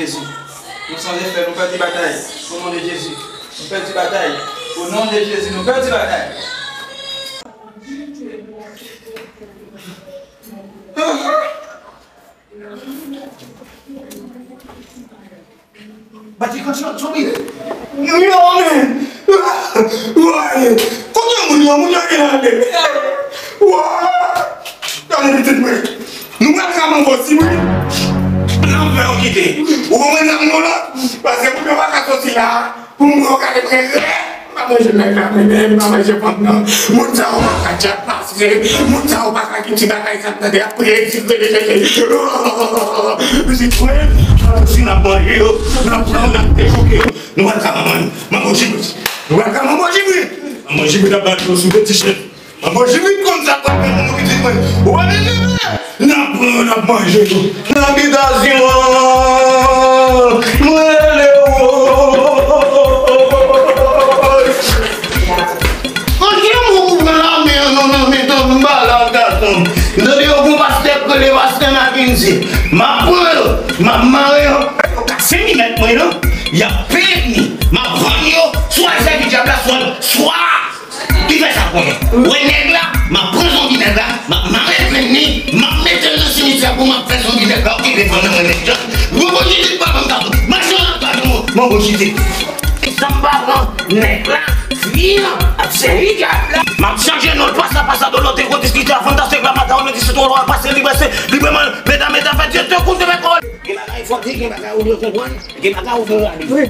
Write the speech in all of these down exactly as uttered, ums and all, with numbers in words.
Jezi. Nou sanze fè, nou pèdi batay. O non de Jezi, nou pèdi batay. O non de Jezi, nou pèdi batay. Bati kanti an tonbe. Yo, men. Woy. Kote moun yo? Moun yo gen la, men. Woy. Gade pitit mwen. Nou pral ka mango si mwen. Nan fè yo kite. Ou konprann nan nou la? Paske moun yo pa ka soti la. Pou mwen, w gade prè rè. M pa manje nèg la, men, men, m pa manje fanm nan. Moun sa yo pa ka djab pase. Moun sa yo pa ka gen ti bagay sa, tande, ap predi, predi, predi. Pitit mwen, si n ap manje yo, n ap pran, n ap dechouke yo. Nou pral ka manman, manman Jibrit. Nou pral ka manman Jibrit. Manman Jibrit ap bat yo sou de ti chèn. Manman Jibrit konn sa k pral fè pou nou pitit mwen. Ou pa bezwen pè. N ap pran yo, n ap manje yo. Nan bitaziman, mwen rele w. Antre mwen pou pran lame an nan men tann m ba la gason. M tande yo gon pastè k rele pastè Makenzi. M ap pran yo, m ap mare yo. Yo ka sentimèt mwen non. Y ap peye m li. M ap vann yo. Swa l sèvi dyab la, swa l, swa Ki fè sa konnen? Wè nèg la, m ap pran zonbi nèg la, m ap mare grenn li, m ap mete l nan simityè pou m ap fè zonbi nèg la okipe fanm nan mwen menm jan. Manbo Jibrit pa ban m kato. Mache nan pa nou, Manbo Jibrit. Sa m pa pran nèg la, fi an ap sèvi dyab la. M ap chanje non l pasa pasa dolo te kotis ki te a fantastik la mata ou nan district twa pase libre se libreman meta meta fè Dye te koute mèt kò. Gen bagay fòk gen bagay ou dwe konprann, gen bagay ou dwe rale. Wi.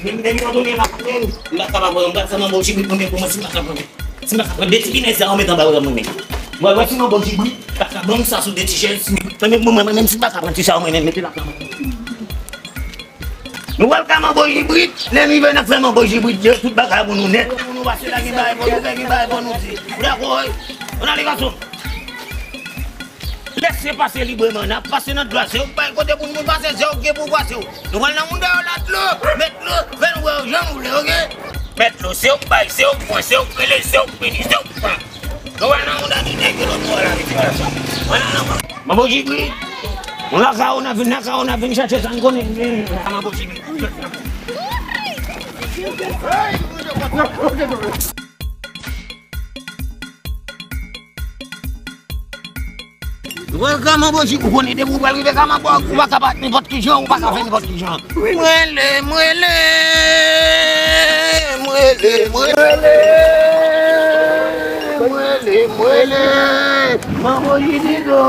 Menm, menm jan tou, men m ap pran, m pa kapab, m pral fè manbo Jibrit mwen menm pou mwen, si m pa ka pran, si m pa ka pran de ti pinèz sa yo met anba bra mwen menm. Mwen wè si manbo Jibrit pa ka ban m sa sou de ti chèz, si, mwen menm, mwen menm, si m pa ka pran ti sa yo mwen menm, mete l ap nan men. Nou pral ka manbo Jibrit, lè m rive n ap fè manbo Jibrit, tout bagay pou nou nèt. Pou nou pase la, gen bagay pou nou fè, gen bagay pou nou di. Ou dakò, wi? On ale, gason. Lèse pase libreman, n ap pase nan dlo a. Se ou k bay kote pou nou pase, se ou k gen pouvwa, se ou. Nou pral nan mouda yo la dlo, met dlo, fè nou wè yo jan nou vle, oke? Met dlo, se ou k bay, se ou k pran, se ou k rele, se ou k pini, se ou k pran. Nou pral nan mouda nou nèg yo lòt bò la, vit, vit. Manbo Jibrit, nou lakay ou, n ap vin lakay ou, n ap vin chache sa n konnen. Manbo Jibrit. Ou pral ka manbo Jibrit, ou konnen depi ou pral rive ka manbo, ou pa ka bat nenpòt ki jan, ou pa ka fè nenpòt ki jan. Mwen le, mwen le, mwen le, mwen le, mwen le, mwen le. Manbo Jibrit do,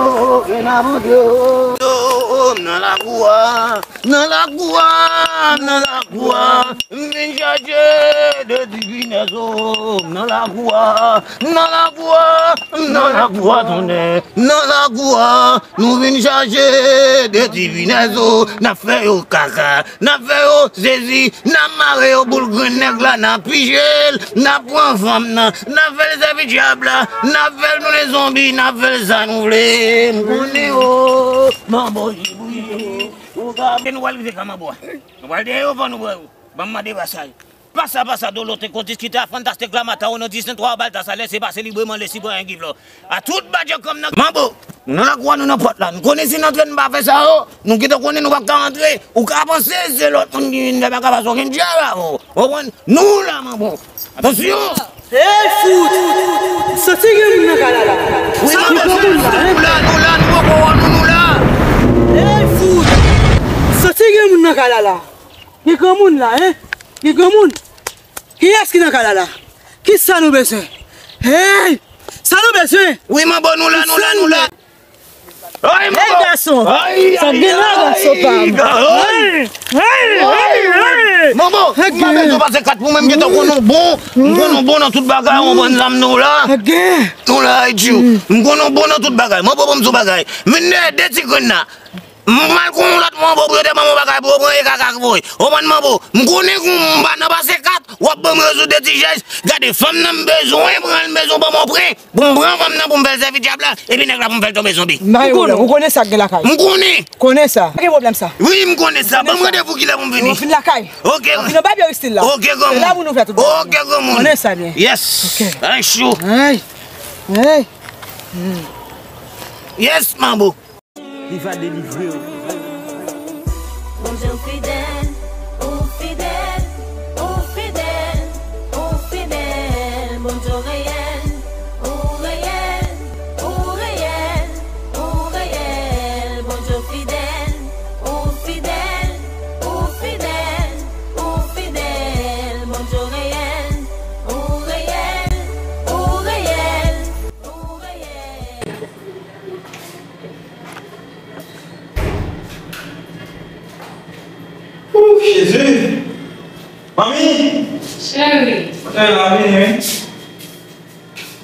gen avanti yo. Yo, nan lakou a. Nan lakou a, nan lakou a, m vin chache de ti pinèz o. Nan lakou a, nan lakou a, nan lakou a, tonnè. Nan lakou a, nou vin chache de ti pinèz o. N ap fè yo kaka, n ap fè yo sezi, n ap mare yo boul grenn nèg la, n ap pije l, n ap pran fanm nan, n ap fè l sèvi dyab la, n ap fè l tounen zonbi, n ap fè l sa nou vle. M konnen yo, manbo Jibrit. Ou ka nou pral rive ka manbo a. Nou pral dèyè yo van nou bwè yo. Ban m mande brasay. Pasa pasa dolo te kontis ki te a fantastik la mata ou nan diz twa bal ta sa lèse pase libreman le sitwayen Givlò. A tout badje kòm nan manbo. Nou nan lakou a nou nan pòt la. Nou konnen si n antre n pa fè sa yo. Nou gentan konnen nou p ap ka antre. Ou ka panse se lòt moun ki vin fè pa ka pase okenn djab avè w. Ou konprann? Nou la manbo. Atansyon! Ey fout! Santi gen moun nan kay la la. Wi, manbo, nou la, nou la, nou poko wè nou, nou la. Ey fout! Santi gen moun nan kay la la. Gen granmoun la, en? Gen granmoun? Kiyès ki nan kay la la? Kisa nou bezwen? Ey! Sa nou bezwen? Wi, manbo, nou la, nou la, nou la. Ey, gason! Sa gen la, gason pa m? Ey! Ey! Ey! Ey! Manbo, m pa bezwen pase kat pou mwen, m gentan konn ou bon. M konn ou bon nan tout bagay, ou konprann sa m di w la. Nou la, Ayiti. M konn ou bon nan tout bagay. Manbo, ban m di w bagay. Vin dèyè de ti grenn la. M pral konn yon lòt manbo pou yo te ban m yon bagay pou yo pran e kaka k voye. Ou konprann manbo? M konnen kou m pa nan pase kat, w ap ban m rezo de ti chèz. Gade, fanm nan m bezwen pran l, m bezwen ban m yon pren. Pou m pran fanm nan pou m fè l sèvi dyab la, epi nèg la pou m fè l tonbe zonbi. M pa gen pwoblèm. Ou konnen sa k gen lakay. M konnen. Konnen sa. Pa gen pwoblèm sa. Wi, m konnen sa. Ban m randevou kilè pou m vini. Ou fin lakay. Oke. Ou fin nan Babyo Estil la. Oke, granmoun. Se la pou nou fè tout bagay. Oke, granmoun. Konnen sa byen. Yes. Oke. Ay, chou. Ay. Ay. Yes, manbo. Li va delivre w. Mwen la vini, wi.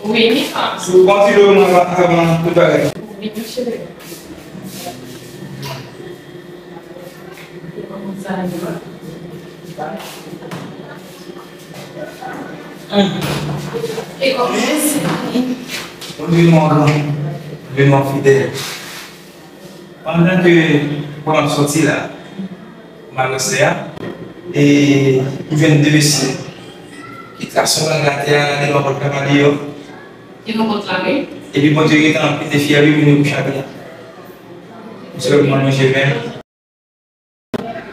Wi, mi pa. Si w kontinye, mwen va, mwen va tout bagay. Wi, mi cheri. Kòman sa ye? E kòman se? Bondye nou an gran, Bondye nou an fidèl. Pandan ke mwen ap soti la, malwese a, e m jwenn de mesye ki trase yon lang atè a, nan de lòt bò lakay yo. Ki nou kont la, wi. Epi Bondye gentan kite fyèl yo vin kouche atè a. M sèlman lonje men m.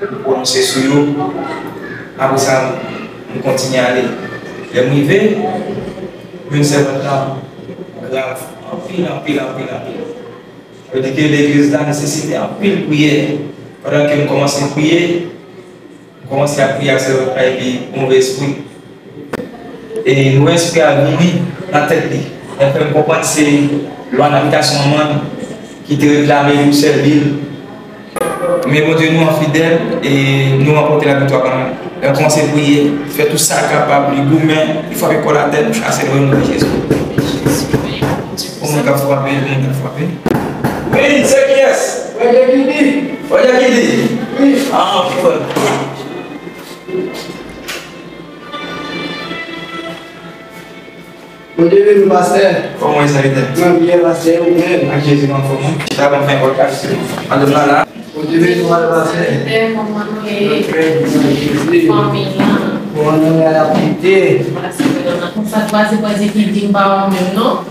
M pwononse sou yo. Apre sa, m kontinye ale. Lè m rive, m jwenn sèvant lan grav anpil, anpil, anpil, anpil. Sa vle di ke legliz la nesesite anpil priyè. Pandan ke m kòmanse priye, m kòmanse ap priye ak sèvant lan epi move espri. E move espri a vini nan tèt li. Lè fè m konprann se lwa nan abitasyon manman l ki te reklame pou sèvi l. Men Bondye nou an fidèl e nou ranpòte laviktwa kanmenm. Lè m kòmanse priye, fè tout sa l kapab, li goumen, li frape kò l atè, nou chase l o non de Jezi. Yon moun k ap frape, yon moun k ap frape. Wi, se kiyès? Frè Jekidi. Frè Jekidi? Wi. Ah, ok, frè. Bondye beni w, pastè. Kòman w ye, sèvitè? Mwen byen, pastè, ou menm? Ak Jezi, m anfòm, wi. Chita, ban m fè yon pòdkas. Madanm nan la. Bondye beni w, pastè. Sèvitè, kòman nou ye? Bondye beni w, Jezi. Fanmi an. Kòman nou ye, ap kite? Pastè, konsa, pastè, pastè ki di m pa ou menm, non?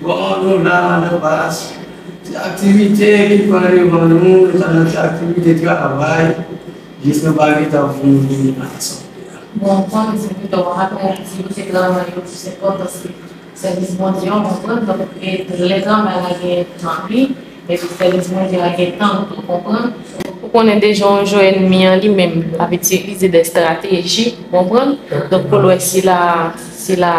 Bon, nou la, madanm pastè. Ti aktivite ki pran devan nou, nou nan ti aktivite travay. Jis nou pa gentan vini asanble a. Bon, kòm sèvitè w ap raple aktivite travay yo, se enpòtans sèvis Bondye an, konprann, donk, e lè travay la gen tan li, epi sèvis Bondye a gen tan tou, konprann. Ou konnen deja yon jou ènmi an li menm, l ap itilize de estrateji, konprann, donk, pou l wè si l a, si l a,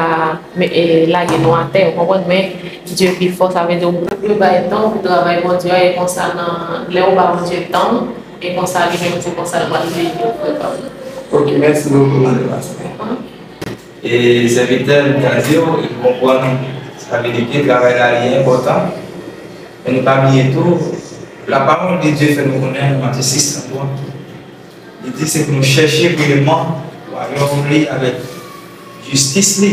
men, e, lage nou atè, ou konprann, men Dye pi fò, sa vle di ou dwe bay tan pou travay Bondye a, e konsa nan, lè ou ba Bondye tan, e konsa li menm tou, konsa l pral beni ou, frè pa m. Ok, mèsi bokou, madanm pastè. E sèvitè, m ta di w, li konprann sa vle di ke travay la li enpòtan. Men nou pa bliye tou, lapawòl de Dye fè nou konnen nan Matye sis trannntwa, li di se pou nou chèche premyèman wayòm li avèk jistis li,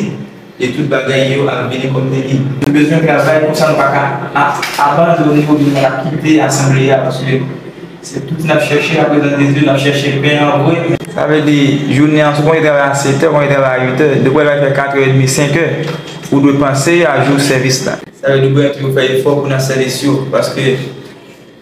e tout bagay yo ap vini kòm deli. Nou bezwen travay, konsa nou pa ka a-, abandone oubyen nou pa ka kite asanble a, paske se tout n ap chèche, apre nan Jezi, n ap chèche pen an vre. Sa vle di, jounen an, si w konn travay a sèt è, w konn travay a uit è, depi w al fè kat è edmi, senk è, ou dwe panse a jou sèvis la. Sa vle di, ou bezwen toujou fè efò pou nan sèvis yo, paske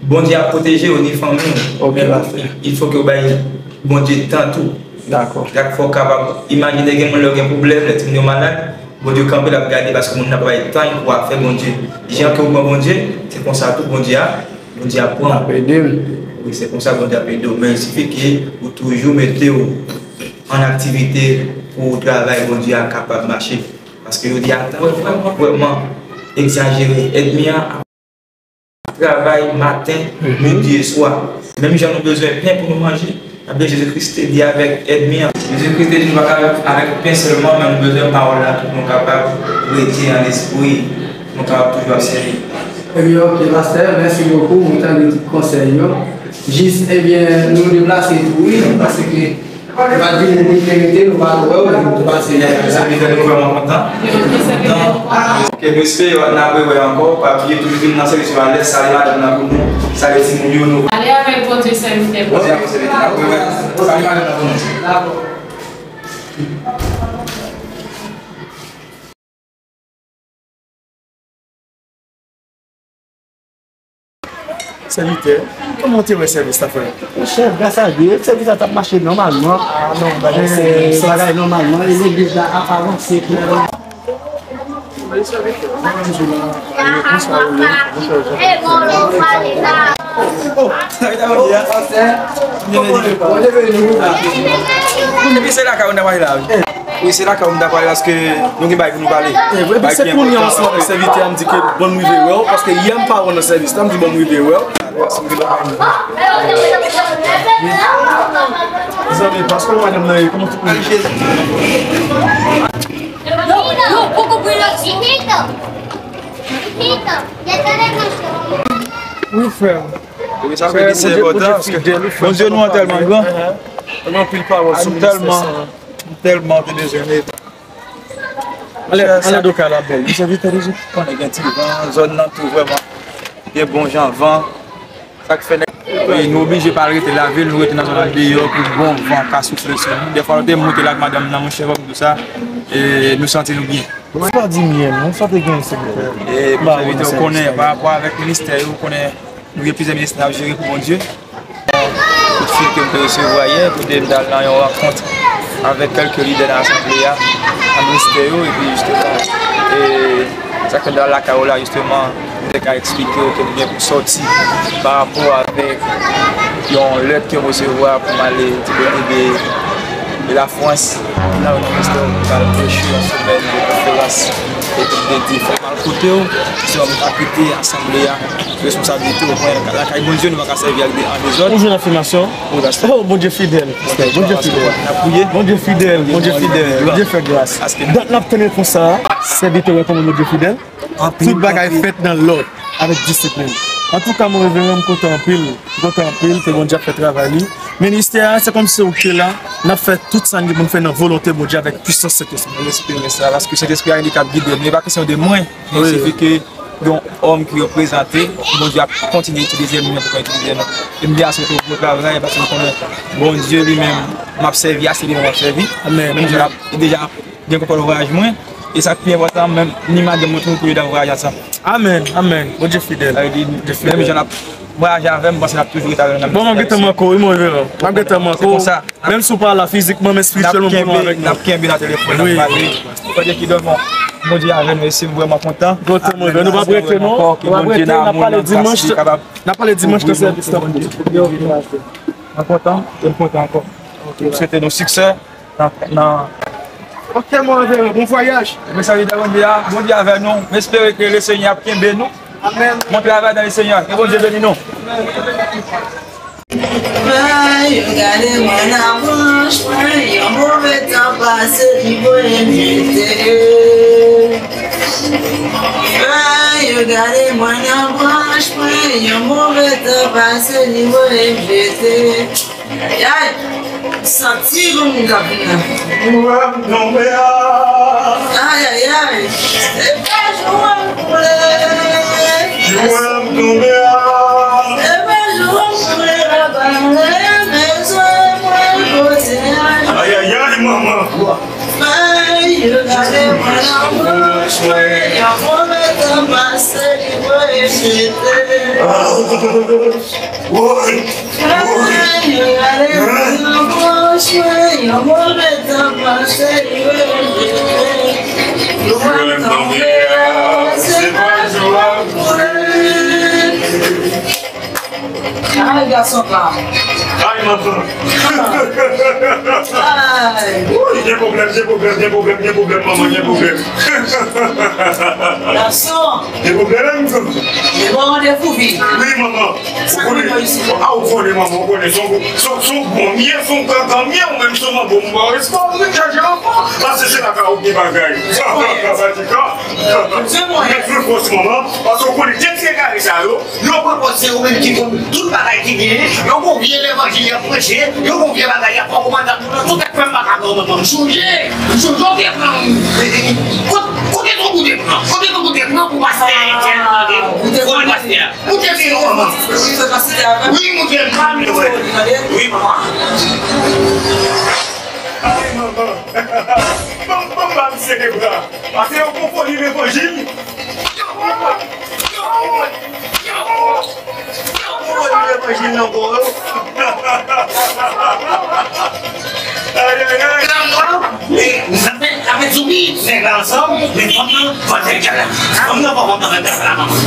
Bondye ap pwoteje w, ni fanmi w. Ok, men pastè. Il, il faut que w bay Bondye tan tou. Dakò. Dak fò w kapab imajine gen moun lè w gen pwoblèm, lè timoun yo malad, Bondye kanpe l ap gade paske moun nan pa bay tan pou ap fè Bondye. Jan ke w pran Bondye, se konsa tou Bondye a, Bondye ap pran. Ap ede m. Wi, se konsa Bondye ap ede w. Men il sifi ke ou toujou mete w an aktivite pou travay Bondye a kapab mache. Paske yo di a tan vrèman, vrèman egzajere. Ènmi an ap travay maten, midi e swa. Menm jan nou bezwen pen pou nou manje, n ap bezwen Jezi Kris te di avèk ènmi an. Jezi Kris te di nou pa ka viv avèk pen sèlman, men nou bezwen pawòl la tou pou nou kapab rete an lespri, pou nou kapab toujou ap sèvi. Ebyen, ok, pastè, mèsi bokou, mwen tande tout konsèy yo. Jis, ebyen, nou deplase tou, wi, paske nou pa t vini pou nou te rete, nou pa t wè w, nou pase. Sèvitè, nou vrèman kontan. Donk, ke respè yo, n ap rewè ankò, pa bliye toujou vin nan sèvis yo alèz, salye madanm nan pou nou, salye timoun yo, nou. Ale avèk Bondye, sèvitè. Bondye avèk sèvitè, n ap rewè, salye madanm nan pou nou. Dakò. Sèvitè, kòman w te wè sèvis la, frè? Monchè, gras a Dye, sèvis la t ap mache nòmalman. Ah, non, bagay serye. Bagay nòmalman, e legliz la ap avanse klèman. Oh, sèvitè, bondye a. Bondye beni w. Epi se lakay ou n ap ale la, wi. Wi, se lakay ou m ta prale paske nou gen bagay pou nou pale. Epi se kounye a ansanm avèk sèvitè a, m di ke bon m rive wè w, paske yè m pa wè w nan sèvis la, m di bon m rive wè w. Zanmi, paske madanm nan ye, kòman tout moun ye? Wi, frè m. Wi, sa vle di se enpòtan, paske Bondye nou an tèlman gran. Gen anpil pawòl sou ministè sa. M tèlman te bezwen ede. Alè, alè, do ka la bèl. Misye vin tande sou konnen gen ti van, zòn nan tou vrèman gen bon jan van. Sa k fè nèg, wi, nou oblije pa al rete lavil, nou rete nan zòn nan deyò pou bon van ka soufle sou nou. Dèfwa nou te moute la ak madanm nan, monchè, fò m di w sa, e nou santi nou byen. Ou pa di m yè non, sa te gen, silvouplè. E pou sèvitè, ou konnen, pa rapò avèk ministè yo, ou konnen, nou gen plizyè ministè n ap jere pou Bondye. Kout fil ke m te resevwa yè, kote m t al nan yon rankont avèk kèlke lidè nan asanble a, nan ministè yo, epi jisteman, e, sa k fè m t al lakay ou la, jisteman, m te ka eksplike w ke m gen pou sòti pa rapò avèk yon lèt ke m resevwa pou m ale ti kote de, de Lafrans, nan yon ministè pou m al preche yon semèn de konferans, epi m te di fò m al kote w, jisteman, m pa kite asanble a. Responsablite ou pran lakay Bondye, nou pa ka sèvi ak de, an dezòd. Ou jwenn afimasyon? Wi, pastè. Oh, Bondye fidèl, pastè. Bondye fidèl. N ap priye. Bondye fidèl, Bondye fidèl. Bondye fè gras. Dat n ap tann konsa, sèvitè w wè kòman Bondye fidèl. Tout bagay fèt nan lòd, avèk disiplin. Antouka, mon reveran, m kontan anpil. M kontan anpil ke Bondye ap fè travay li. Ministè a, se kòmsi ou te la, n ap fè tout sa n gen pou n fè nan volonte Bondye avèk pwisans Sentespri. Mwen espere sa, paske Sentespri a gen de k ap gide nou. E pa kesyon de mwen, men sifi ke yon òm ki reprezante, Bondye ap kontinye itilize nou, pou kontinye itilize nou. E m di a se pou bon travay, paske m konnen Bondye li menm, m ap sèvi a, se li menm m ap sèvi. Amèn. Menm jan l ap, li deja gen kontwòl vwayaj mwen, e sa k pi enpòtan, menm ni madanm mwen tou pou ede nan vwayaj ansanm. Amèn, amèn. Bondye fidèl. Sa vle di, menm jan l ap vwayaje avè m, m panse l ap toujou rete avè m nan. Bon, m ap gentan manke w, wi, mon reveran. M ap gentan manke w. Se konsa. Menm si w pa la fizikman, men espirityèlman, pou nou avèk nou. N ap kenbe nan telefòn, n ap pale. Kote ki dòmi, Bondye avè nou, e se vrèman kontan. Kontan, mon reveran. Nou p ap rete, non. Nou p ap rete, n ap pale dimanch. N ap pale dimanch nan sèvis la. Mwen kontan, e m kontan ankò. M swete nou siksè nan, nan. Ok, mon reveran, bon vwayaj. Mesaj de Bondye a, Bondye avè nou. M espere ke Lesenyè ap kenbe nou. Amèn. Bon travay dans le Seigneur. Ke Bondye beni nou. Fè yo gade mwen nan branch mwen, yon move tan pase li voye m jete. Fè yo gade mwen nan branch mwen, yon move tan pase li voye m jete. Ayayay, santi pou m k ap vin nan. Ou wè m tonbe a. Ayayay, se pa jou an koule. Ou wè m tonbe a. Se pa jou an koule, papa, mwen bezwen mwen kote a. Ayayay, manman. Fè yo gade mwen nan branch mwen, yon move tan pase, li voye m jete. Woy! Woy! Fè yo gade mwen nan branch mwen, yon move tan pase, li voye m jete. Lwen tonbe a, se pa jou ap koule. Ay, gason pa. Ay, manman. Ay. Woy, gen pwoblèm, gen pwoblèm, gen pwoblèm, gen pwoblèm, manman, gen pwoblèm. Gason. Gen pwoblèm? Gen bon randevou, vi. Wi, manman. Ou konnen, a, ou konnen, manman, ou konnen, se yon, se yon, se yon bon myè, se yon kankan myè, ou menm se yon manbo, m ba w respè, ou vin chache anfan, paske se la ka ou gen bagay. Sa pa di ka. Mwen fè fòs, manman, paske ou konnen, jan ti egare sa yo, yo pran pòz se yo menm ki konn tout bagay ki genyen, yo gon vye levanjil y ap preche, yo gon vye bagay y ap fè, kòmandan, tout sa k fè m pa ka ba w, manman, m sonje, m sonje w te pran m, kot-, kote tonton w te pran, kote tonton w te pran pou pastè Etyen nan, pou pastè a. Moute vin, manman. Wi, moute vin. Wi, manman. Ay, manman. Ban m, ban m ba misye de bra. Pase yo konfoli levanjil. Yo konfoli levanjil nan kò yo. Ay, ay, ay. Sa fè soubi, nèg la ansanm, men fanm nan, fò l fè djab la. Fanm nan, fò fanm nan fè djab la, manman.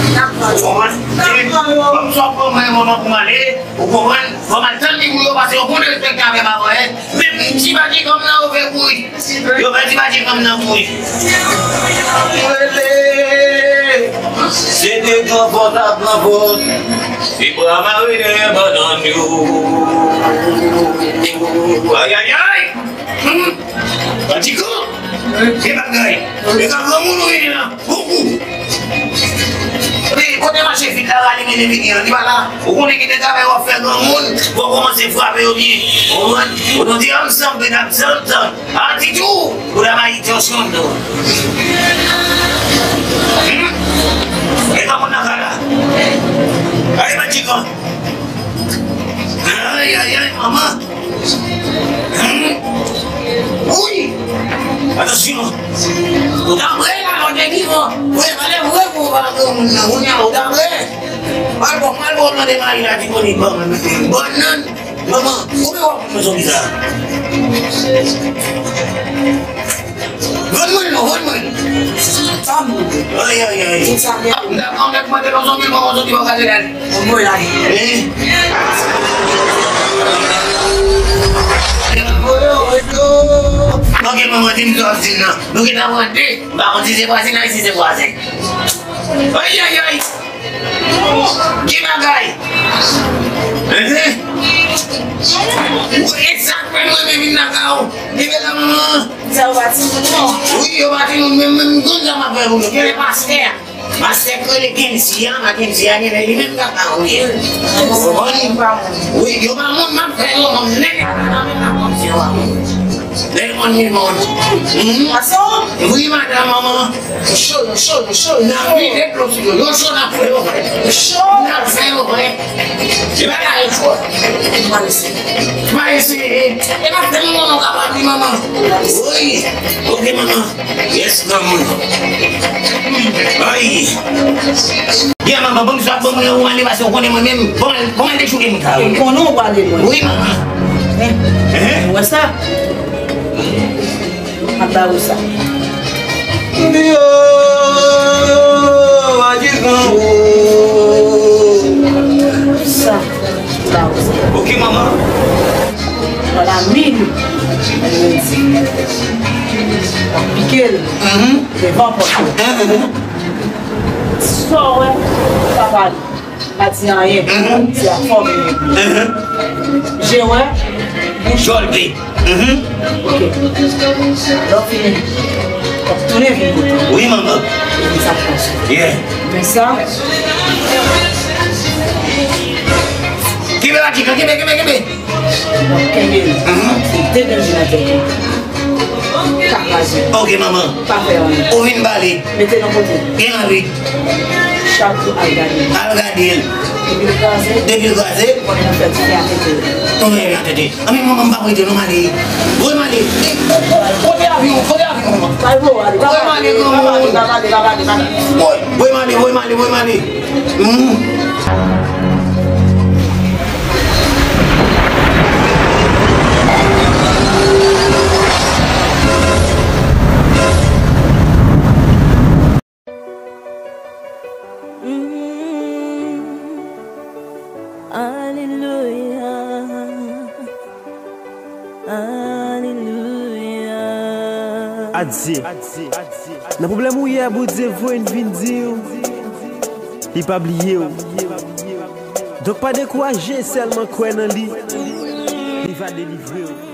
Ou konprann? E, fanm sa w pran mwen, manman, pou m ale, ou konprann? Fò m al tann li pou yo pase, yo konn respekte avè m avan, en. Menm ti badjekòm nan, yo fè kouri. Yo fè ti badjekòm nan kouri. Rele, se de gran fòt ap pran fòt. Se bra mare dèyè bannann yo. Ayayay! Hmm. Badjekòm! Ke bagay! E ka granmoun ou vini la? Bon kou! Epi, kote mache fit la, rale mennen vini an? Li pa la? Ou konnen ki te travay w ap fè granmoun, fò w kòmanse frape yo byen. Ou konprann? Ou nou di ansanm, pe n ap zantan. Atitid! Ou ta mayi tòsyon do. Hmm? E granmoun nan ka la? Ay, badjekòm! Ay, ay, ay, manman! Hmm? Wi! Atansyon! Ou ta prè la, lòt ekiman! Wi, pale vre pou w pa granmoun nan, kounye a ou ta prè! Mal bon, mal bon, mande mari la diponib, ban mwen, mete bòn nan! Manman, koupe wòb mwen zonbi sa! Vann mwen l non, vann mwen l! Ay, ay, ay! M t ap, m t ap mande non zonbi, manman, zonbi pa ka jere l. Mwen la. Eh? Ok, manman, di m sa w ap di m nan. Nou gentan pran de. M pa konn si se vwazen nan, si se vwazen. Ay, ay, ay! Ki bagay? Ehe. Ou e sa k fè mwen menm vin lakay ou? Li vle la, manman. Sa yo pa timoun non. Wi, yo pa timoun, men, men, m konn sa m ap fè pou yo. Genlè pastè a. Pastè k rele Kensi a, a Kensi a, genlè li menm k ap avouye. Ou konprann? Wi, yo pa moun, m ap fè yo, moun nèg la, nan men la, kòmsi yo pa moun. Lè moun li moun. Mhm. Wi, madanm, manman. Yo cho, yo cho, yo cho, yo cho. N ap vide dlo sou yo. Yo cho, n ap fè yo frè. Yo cho. N ap fè yo frè. Se bagay yo cho. Pa eseye. Pa eseye. E pa tèlman nou kapab li, manman. Wi. Ok, manman. Yes, granmoun. Ay. Byen, manman, bon, sa bon, mwen, ou ale pase, ou konnen mwen menm. Bon, bon, ale chouke moun sa, wi. Ou konnen ou prale lwen. Wi, manman. Hein? Hein? Ou wè sa? M ap ba ou sa. Yo, pa di gran ou. Sa, m ba ou sa. Ok, manman. Pandan minit, lendi, w ap pike l devan pòt ou. Mhm. Sa w wè, sa pa li. Pa di anyen. Mhm. Se a fòm li ye. Mhm. Je wè, bouch. Jòl de. Mhm. Ok. Lè w fini, w ap tounen vin kote m. Wi, manman. Epi sa k pase. Yeah. Men sa. Kenbe la, Tika, kenbe, kenbe, kenbe. W ap kenbe l. Mhm. Li degaje nan tèt ou. Ka kraze. Ok, manman. Pa fè anyen. Ou vin pale. Mete nan kote. Gen anvi. Chak jou al gade. Al gade l. Depi l kraze. Depi l kraze. Konnen nou fè tounen a tete. Tounen a tete. Anben, manman, m p ap rete non, m ale. Voye m ale. Kote avyon? Kote avyon, manman? Voye m ale, granmoun. Voye, voye m ale, voye m ale, voye m ale. Hmm. Alelouya. Alelouya. Adye. Nan pwoblèm ou ye a, Bondye voye n vin di w li pa bliye w. Donk, pa dekouraje, sèlman kwè nan li. Li va delivre w.